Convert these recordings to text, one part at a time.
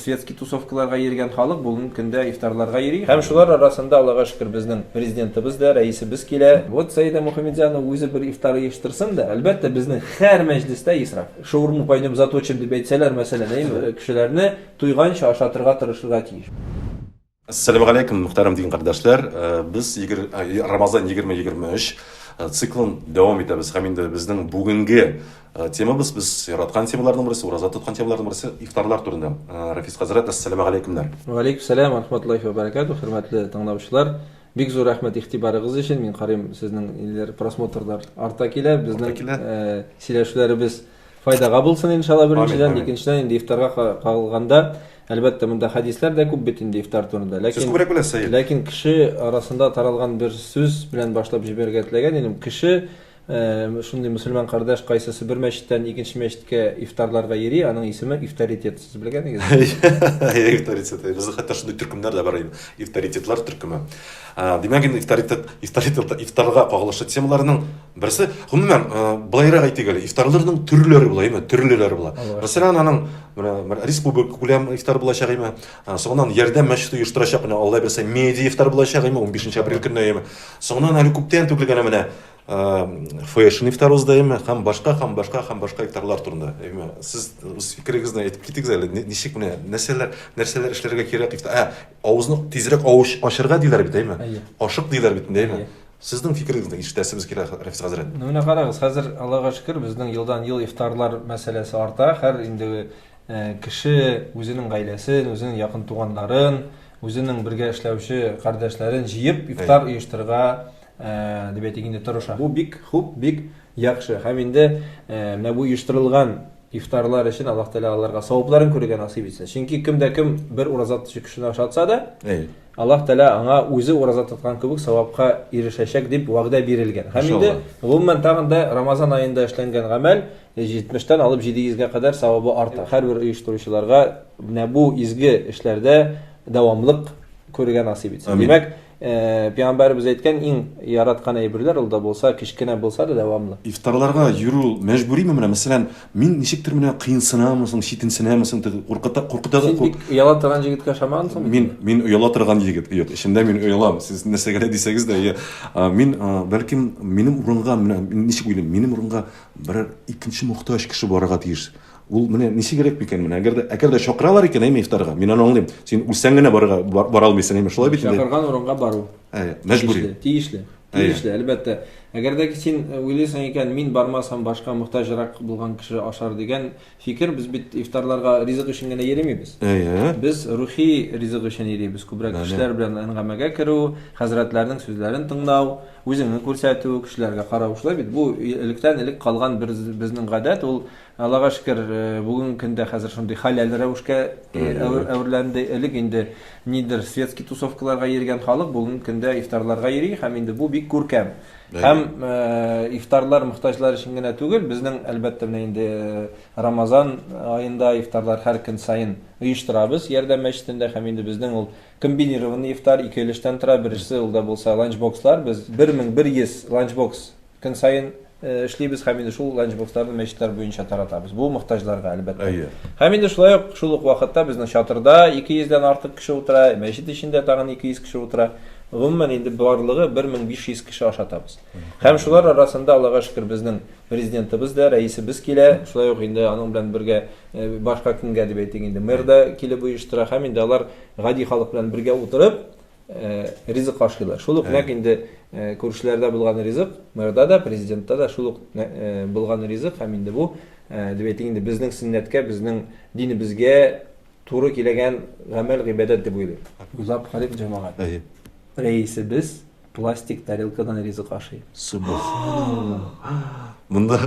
светский тусовкаларга йөргән халык бүгенге көндә ифтарларга йөри. Һәм шулар арасында, Аллага шөкер, безнең президентыбыз да, рәисебез килә. Вот Саида Мухаметзянова үзе бер ифтар оештырсын да, әлбәттә, безнең һәр мәҗлестә исраф. Шаурму пойдем заточим дип әйтсәләр, мәсәлән, әйме, кешеләрне туйганчы ашатырга тырышырга тиеш. Ассаламу алейкум, мөхтәрәм дин кардәшләр. Без Рамазан 2023 циклын дәвам итәбез. Һәм инде безнең бүгенге темабыз, без яраткан темаларның берсе, ураза тоткан темаларның берсе ифтарлар турында. Рафис хәзрәт, ассаламу алейкумнар. Ва алейкум сәлам ва рахматуллахи ва баракатуһ, хөрмәтле тыңлаучылар. Бик зур рәхмәт игътибарыгыз өчен. Мин карыйм, сезнең ниләр просмотрлар арта килә. Безнең сөйләшүләребез Файдага булсын иншалла беренчедән, икенчедән инде ифтарга кагылганда, әлбәттә, монда хәдисләр дә күп бит инде ифтар турында. Ләкин Сез күбрәк беләсез, Сәет. Ләкин кеше арасында таралган бер сүз белән башлап җибәрергә теләгән идем. Кеше шундый мөселман кардәш кайсысы бер мәчеттән икенче мәчеткә ифтарларга йөри, аның исеме ифтаритет. Сез белгәнегез? Ифтаритет. Безнең хәтта шундый төркемнәр дә бар инде. Ифтаритетлар төркеме. Димәк, инде ифтаритет, ифтаритет, ифтарга кагылышлы темаларның Берсе, гомумән, былайрак әйтик әле, ифтарларның төрләре була, әйме, төрлеләре була. Мәсәлән, аның менә республика күләм ифтар булачак, әйме, соңыннан ярдәм мәчете оештырачак, менә Алла бирсә, медиа ифтар булачак, әйме, 15 апрель көнне, әйме. Соңыннан әле күптән түгел генә менә фэшн ифтар узды, әйме, һәм башка, һәм башка, һәм башка ифтарлар турында. Әйме, сез үз фикерегезне әйтеп китегез әле, ничек менә, нәрсәләр, нәрсәләр эшләргә кирәк ифтар? Ә, авызны тизрәк авыз ачырга диләр бит, әйме? Ашык диләр бит, әйме? Сезнең фикерегезне ишетәсебез килә, Рафис хәзрәт. Ну, менә карагыз, хәзер, Аллага шөкер, безнең елдан-ел ифтарлар мәсьәләсе арта. Һәр инде кеше үзенең гаиләсен, үзенең якын туганнарын, үзенең бергә эшләүче кардәшләрен җыеп ифтар оештырырга дип әйтик инде тырыша. Бу бик хуп, бик яхшы. Һәм инде менә бу оештырылган Ифтарлар өчен Аллаһ Тәгалә аларга савапларын күрергә насыйп итсен. Чөнки кем дә кем бер ураза тотучы кешене ашатса да, Аллаһ Тәгалә аңа үзе ураза тоткан кебек савапка ирешәчәк дип вәгъдә бирелгән. Һәм инде гомумән тагын да Рамазан аенда эшләнгән гамәл 70-тән алып 700-гә кадәр савабы арта. Һәрбер оештыручыларга менә бу изге эшләрдә дәвамлык күрергә насыйп итсен. Димәк, Пәйгамбәребез әйткән иң яраткан әйберләр ул да булса, кечкенә булса да дәвамлы. Ифтарларга йөрү мәҗбүриме менә? Мәсәлән, мин ничектер менә кыенсынамы соң, читенсенәме соң, теге куркыта, куркыта да. Син бик ояла торган җегеткә ошамагансың бит. Мин, мин ояла торган егет. Юк, эчемдә мин оялам. Сез нәрсә генә дисәгез дә, я, мин, бәлкем, минем урынга, менә ничек уйлыйм, минем урынга берәр икенче мохтаҗ кеше барырга тиеш. Ул менә ничегрәк микән менә? Әгәр дә, әгәр дә чакыралар икән, әйме ифтарга, мин аны аңлыйм. Син үлсәң генә барырга бара алмыйсың, әйме, шулай бит инде. Чакырган урынга бару. Әйе, мәҗбүри. Тиешле, тиешле, әлбәттә. Әгәр дә син уйлыйсың икән, мин бармасам, башка мохтаҗрак булган кеше ашар дигән фикер, без бит ифтарларга ризык өчен генә йөримибез. Әйе. Без рухи ризык өчен йөрибез. Күбрәк кешеләр белән әңгәмәгә керү, хәзрәтләрнең сүзләрен тыңлау, үзеңне күрсәтү, кешеләргә карау. Шулай бит. Бу электән-элек калган бер безнең гадәт, ул Аллага шөкер, бүгенге көндә хәзер шундый хәләл рәвешкә әвереләнде. Элек инде нидер светский тусовкаларга йөргән халык бүгенге көндә ифтарларга йөри һәм инде бу бик күркәм. Һәм ифтарлар мохтаҗлар өчен генә түгел, безнең әлбәттә менә инде Рамазан аенда ифтарлар һәр көн саен оештырабыз Ярдәм мәчетендә һәм инде безнең ул комбинированный ифтар ике өлештән тора. Беренчесе ул да булса ланчбокслар. Без 1100 ланчбокс Көн саен эшлибез һәм инде шул ланчбоксларны мәчетләр буенча таратабыз. Бу мохтаҗларга, әлбәттә. Әйе. Һәм инде шулай ук шул ук вакытта безнең чатырда 200 дән артык кеше утыра, мәчет эчендә тагын 200 кеше утыра. Гомумән инде барлыгы 1500 кеше ашатабыз. Һәм шулар арасында, Аллага шөкер, безнең президентыбыз да, рәисебез килә. Шулай ук инде аның белән бергә башка көнгә дип әйтик инде, мэр да килеп оештыра һәм инде алар гади халык белән бергә утырып, ризык ашыйлар. Шул ук нәкъ инде күршеләрдә булган ризык, мэрда да, президентта да шул ук булган ризык һәм инде бу, дип әйтик инде, безнең сөннәткә, безнең динебезгә туры килгән гамәл, гыйбадәт дип уйлыйм. Уйлап карыйк, җәмәгать. Әйе. Рәисебез пластик тарелкадан ризык ашый. Субханалла. Монда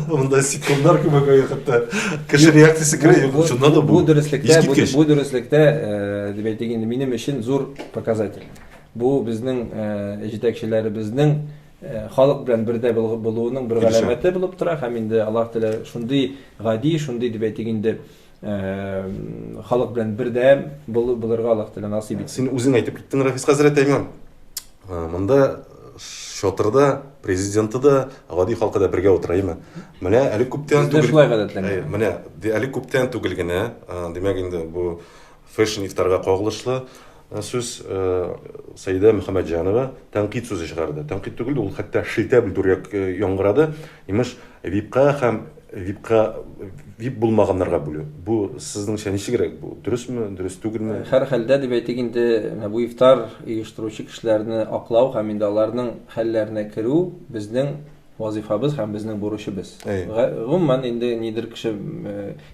монда ситкомнар кебек ай хәтта. Кеше реакциясе керә, юк, чыннан да бу. Бу дөреслектә, бу дөреслектә, дип әйтик инде, минем өчен зур показатель. Бу безнең җитәкчеләребезнең халык белән бердә булуының бер галәмәте булып тора һәм инде Аллаһ Тәгалә шундый гади, шундый дип әйтик инде, халык белән бердәм булырга Аллаһ Тәгалә насыйп итсен. Син үзең әйтеп киттең, Рафис хәзрәт, әйме? Монда Чатырда президенты да, гади халкы да бергә утыра, әйеме? Менә әле күптән түгел. Шулай гадәтләнгән. Менә әле күптән түгел генә, димәк инде бу фэшн ифтарга кагылышлы сүз Саидә Мөхәммәтҗанова тәнкыйть сүзе чыгарды. Тәнкыйть түгел, ул хәтта шелтә белдерүгә яңгырады. Имеш, випка һәм випка вип булмаганнарга бүлү. Бу сезнеңчә ничегрәк бу? Дөресме, дөрес түгелме? Һәр хәлдә дип әйтик инде, менә бу ифтар оештыручы кешеләрне аклау һәм инде аларның хәлләренә керү безнең вазифабыз һәм безнең бурычыбыз. Гомумән инде нидер кеше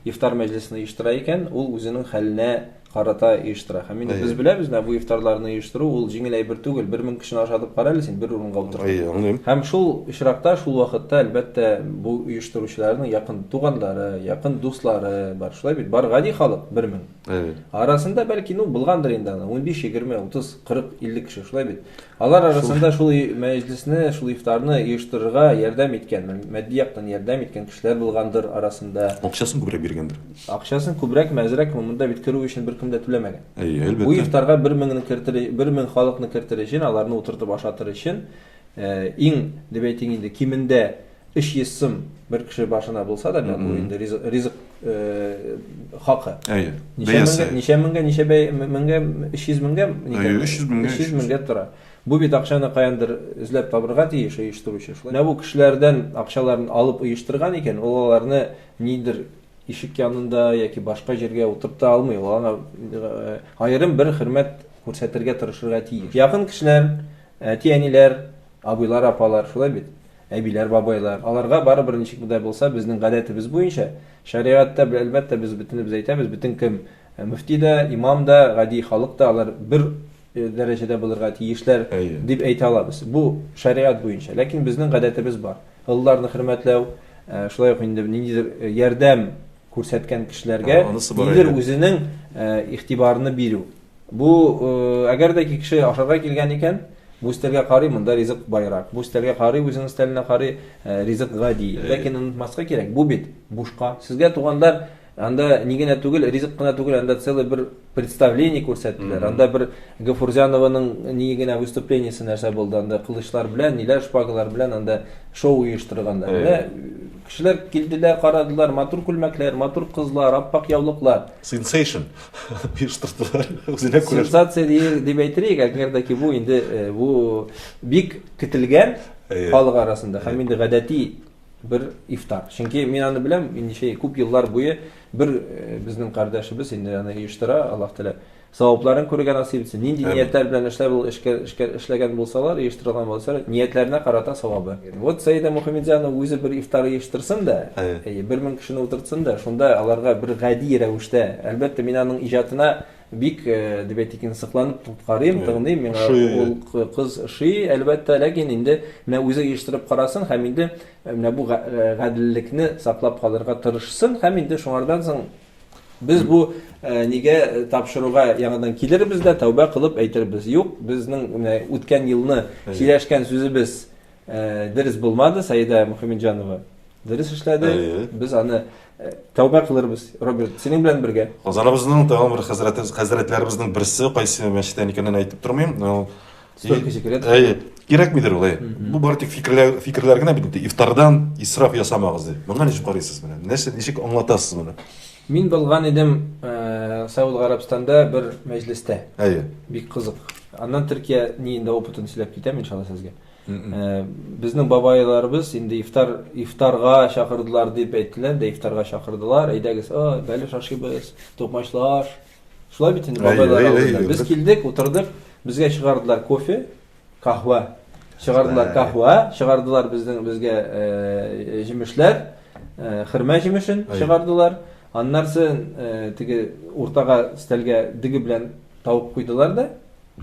ифтар мәҗлесен оештыра икән, ул үзенең хәленә карата оештыра. Һәм инде без беләбез, менә бу ифтарларны оештыру ул җиңел әйбер түгел. 1000 кешене ашатып кара әле син, бер урынга утыртып. Әйе, аңлыйм. Һәм шул очракта, шул вакытта, әлбәттә, бу оештыручыларның якын туганнары, якын дуслары бар. Шулай бит, бар гади халык 1000. Әйе. Арасында бәлки, ну, булгандыр инде аны 15, 20, 30, 40, 50 кеше, шулай бит. Алар арасында шул мәҗлесне, шул ифтарны оештырырга ярдәм иткән, матди яктан ярдәм иткән кешеләр булгандыр арасында. Акчасын күбрәк биргәндер. Акчасын күбрәкме, әзрәкме, монда бит керү өчен беркем дә түләмәгән. Әйе, әлбәттә. Бу ифтарга бер меңне кертер, 1000 халыкны кертер өчен, аларны утыртып ашатыр өчен, иң, дип әйтик инде, кимендә 300 сум бер кеше башына булса да, бу инде ризык хакы. Әйе. Ничә меңгә, ничә меңгә, ничә бәй, меңгә, 300 меңгә, Әйе, 300 меңгә. 300 меңгә тора. Бу бит акчаны каяндыр эзләп табырга тиеш оештыручы. Шулай. Менә бу кешеләрдән акчаларын алып оештырган икән, ул аларны нидер ишек янында яки башка җиргә утырта алмый. Ул аңа аерым бер хөрмәт күрсәтергә тырышырга тиеш. Якын кешеләр, әти-әниләр, абыйлар, апалар, шулай бит? Әбиләр, бабайлар. Аларга барыбер ничек дә булса, безнең гадәтебез буенча, шәригатьтә, әлбәттә, без бөтенебез әйтәбез, бөтен кем, мөфти дә, имам да, гади халык та, алар бер дәрәҗәдә булырга тиешләр, дип әйтә алабыз. Бу шәригать буенча. Ләкин безнең гадәтебез бар. Олыларны хөрмәтләү, шулай ук инде ниндидер ярдәм күрсәткән кешеләргә ниндидер үзенең игътибарны бирү. Бу, әгәр дә кеше ашарга килгән икән, бу өстәлгә карый, монда ризык байрак. Бу өстәлгә карый, үзенең өстәленә карый, ризык гади. Ләкин онытмаска кирәк, бу бит бушка. Сезгә туганнар анда ни генә түгел, ризык кына түгел, анда целый бер представление күрсәттеләр. Анда бер Гафурзянованың ни генә выступлениесе нәрсә булды, анда кылычлар белән, ниләр, шпагалар белән анда шоу оештырганнар. Менә кешеләр килделәр, карадылар, матур күлмәкләр, матур кызлар, аппак яулыклар. Сенсейшн оештырдылар. Үзенә күрә. Сенсация дип әйтер идек, әгәр дә ки бу инде бу бик көтелгән халык арасында һәм инде гадәти бер ифтар. Чөнки мин аны беләм, инде күп еллар буе бер безнең кардәшебез инде аны оештыра, Аллаһ Тәгалә савапларын күрергә насыйп итсен. Нинди ниятләр белән эшләп ул эшкә, эшкә эшләгән булсалар, оештырган булсалар, ниятләренә карата савабы. Вот Саида Мухаммедзянова үзе бер ифтар оештырсын да, әйе, 1000 кешене утыртсын да, шунда аларга бер гади рәвештә, әлбәттә, мин аның иҗатына бик, дип әйтик, инде сокланып карыйм, тыңлыйм, миңа ул кыз ошый, әлбәттә, ләкин инде менә үзе оештырып карасын һәм инде менә бу гаделлекне саклап калырга тырышсын һәм инде шуңардан соң Без бу нигә тапшыруга яңадан килербез дә, тәүбә кылып әйтербез. Юк, безнең менә үткән елны сөйләшкән сүзебез дөрес булмады, Саида Мухаммедҗанова дөрес эшләде. Без аны тәүбә кылырбыз. Роберт, синең белән бергә. Казаныбызның тагын бер хәзрәте, хәзрәтләребезнең берсе, кайсы мәчеттән икәнен әйтеп тормыйм. Столько секрет. Әйе, кирәкмидер ул, әйе. Бу бары тик фикерләр, фикерләр генә бит инде. Ифтардан исраф ясамагыз дип. Моңа ничек карыйсыз менә? Нәрсә, ничек аңлатасыз моны? Мин булган идем Сауд Гарәбстанда бер мәҗлестә. Әйе. Бик кызык. Аннан Төркия ниендә опытын сөйләп китәм, иншалла сезгә. Безнең бабайларыбыз инде ифтар ифтарга чакырдылар дип әйттеләр дә, ифтарга чакырдылар. Әйдәгез, о, бәлеш ашыйбыз, токмачлы аш. Шулай бит инде бабайлар алдында. Без килдек, утырдык, безгә чыгардылар кофе, каһвә. Чыгардылар каһвә, чыгардылар безнең безгә җимешләр, хөрмә җимешен чыгардылар. Аннарсы теге уртага өстәлгә дөге белән тавык куйдылар да,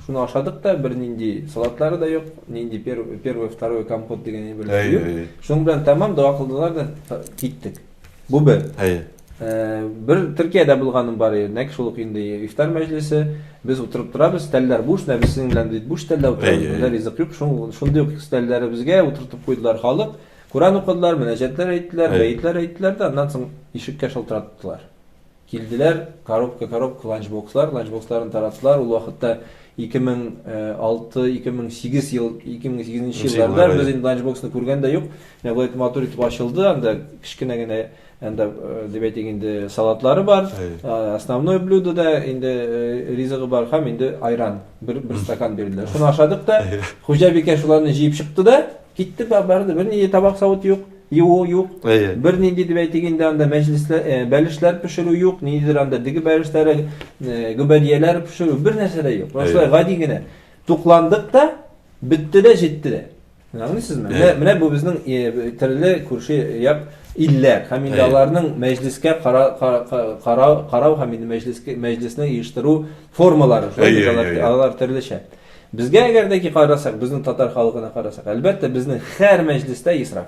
шуны ашадык та, бернинди салатлары да юк, нинди первый, второй компот дигән әйберләр юк. Шуның белән тәмам дога кылдылар да киттек. Бу бер. Әйе. Бер Төркиядә булганым бар иде, нәкъ шул ук инде ифтар мәҗлесе. Без утырып торабыз, өстәлләр буш, менә без синең белән бит буш өстәлдә утырабыз, монда ризык юк. Шундый ук өстәлләребезгә утыртып куйдылар халык. Коръән укыдылар, мөнәҗәтләр әйттеләр, бәетләр әйттеләр дә, аннан соң ишеккә шалтыраттылар. Килделәр, коробка-коробка ланчбокслар, ланчбоксларын тараттылар. Ул вакытта 2006, 2008 ел, 2008 елларда без инде ланчбоксны күргән дә юк. Менә болай матур итеп ачылды, анда кечкенә генә анда э, дип әйтик инде салатлары бар, э, основное блюдо да инде э, ризыгы бар һәм инде айран бер бер стакан бирделәр. Шуны ашадык та, хуҗабикә шуларны җыеп чыкты да, китте барды. Бернинди табак савыт юк. Юу юк. Әйе. Бернинди дип әйтик инде анда мәҗлесләр, э, бәлешләр пешерү юк, ниндидер анда дөге бәлешләре, э, гөбәдияләр пешерү, бер нәрсә дә юк. Менә шулай гади генә тукландык та, бетте дә, җитте дә. Менә аңлыйсызмы? Менә, менә бу безнең э, төрле күрше як илләр һәм инде аларның мәҗлескә кара, карау, карау һәм инде мәҗлескә мәҗлесне оештыру формалары шулай бит алар, алар төрлечә. Безгә әгәр дә ки карасак, безнең татар халкына карасак, әлбәттә, безнең һәр мәҗлестә исраф.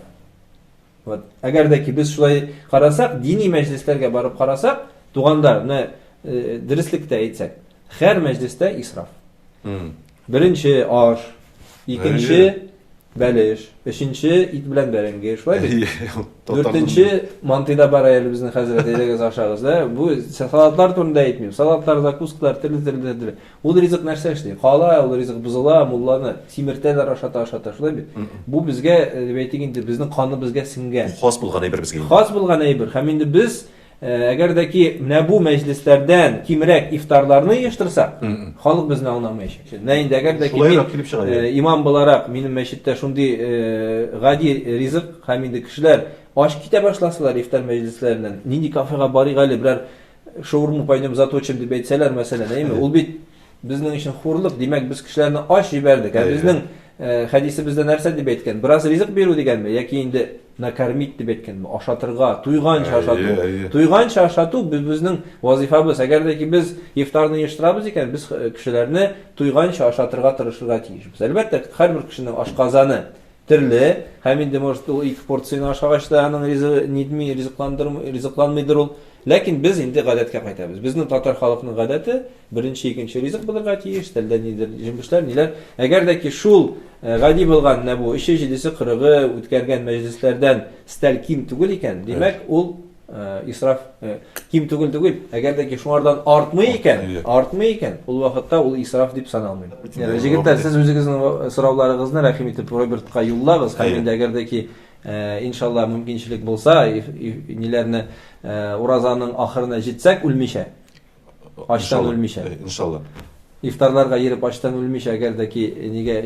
Вот. Әгәр дә ки без шулай карасак, дини мәҗлесләргә барып карасак, тугандар, менә э, дөреслектә әйтсәк, һәр мәҗлестә исраф. Беренче аш, икенче бәлеш, өченче ит белән бәрәңге, шулай бит? Дүртенче мантый да бар әле безнең хәзрәт, әйдәгез ашагыз, да? Бу салатлар турында әйтмим. Салатлар, закускалар, төрле төрле төрле. Ул ризык нәрсә эшли? Кала, ул ризык бозыла, мулланы симертәләр, ашата, ашата, шулай бит? Бу безгә, э, дип әйтик инде, безнең каныбызга сеңгән. Хас булган әйбер безгә. Хас булган әйбер. Һәм инде без Э, әгәр дә ки менә бу мәҗлесләрдән кимрәк ифтарларны оештырсак, халык безне аңламаячак. Менә инде әгәр дә ки мин э, имам буларак минем мәчеттә шундый э, гади ризык һәм инде кешеләр ач китә башласалар ифтар мәҗлесләреннән, нинди кафега барыйк әле, берәр шаурму пойдем заточим дип әйтсәләр, мәсәлән, әйме? Ул бит безнең өчен хурлык, димәк, без кешеләрне ач җибәрдек. Ә безнең хәдисебездә нәрсә дип әйткән? Бераз ризык бирү дигәнме яки инде накормить дип әйткәнме? Ашатырга, туйганча ашату. Туйганча ашату безнең вазифабыз. Әгәр дә ки без ифтарны оештырабыз икән, без кешеләрне туйганча ашатырга тырышырга тиешбез. Әлбәттә, һәрбер кешенең ашказаны төрле, һәм инде, может, ул ике порцияне ашагач та аның ризыгы нитми, ризыкландырмый, ризыкланмыйдыр ул. Ләкин без инде гадәткә кайтабыз. Безнең татар халыкның гадәте беренче, икенче ризык булырга тиеш, телдә нидер җимешләр, ниләр. Әгәр дә ки шул э, гади булган менә бу өче, җидесе, кырыгы үткәргән мәҗлесләрдән стәл ким түгел икән, димәк, ул э, исраф э, ким түгел түгел. Әгәр дә ки шуңардан артмый икән, артмый икән, ул вакытта ул исраф дип саналмый. Җегетләр, сез үзегезнең сорауларыгызны рәхим итеп Робертка юллагыз һәм инде әгәр дә ки Э, иншалла мөмкинчелек булса, ниләрне э, уразаның ахырына җитсәк, үлмичә. Ачтан үлмичә. Э, иншалла. Ифтарларга йөреп ачтан үлмичә, әгәр дә ки нигә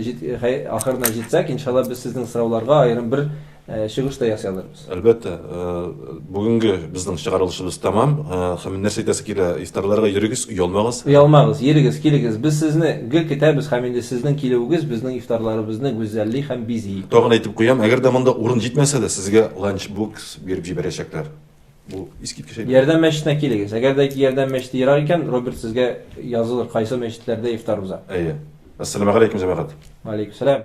ахырына җитсәк, иншалла без сезнең сорауларга аерым бер чыгыш та ясый алырбыз. Әлбәттә, бүгенге безнең чыгарылышыбыз тәмам. Һәм нәрсә әйтәсе килә, ифтарларга йөрегез, оялмагыз. Оялмагыз, йөрегез, килегез. Без сезне гел көтәбез һәм инде сезнең килүегез безнең ифтарларыбызны гүзәлли һәм бизи. Тагын әйтеп куям, әгәр дә монда урын җитмәсә дә, сезгә ланчбокс биреп җибәрәчәкләр. Бу искиткеч әйбер. Ярдәм мәчетенә килегез. Әгәр дә Ярдәм мәчете ерак икән, Роберт сезгә язылыр, кайсы мәчетләрдә ифтар уза. Әйе. Әссәламәгаләйкүм, җәмәгать. Вәгаләйкүм сәлам.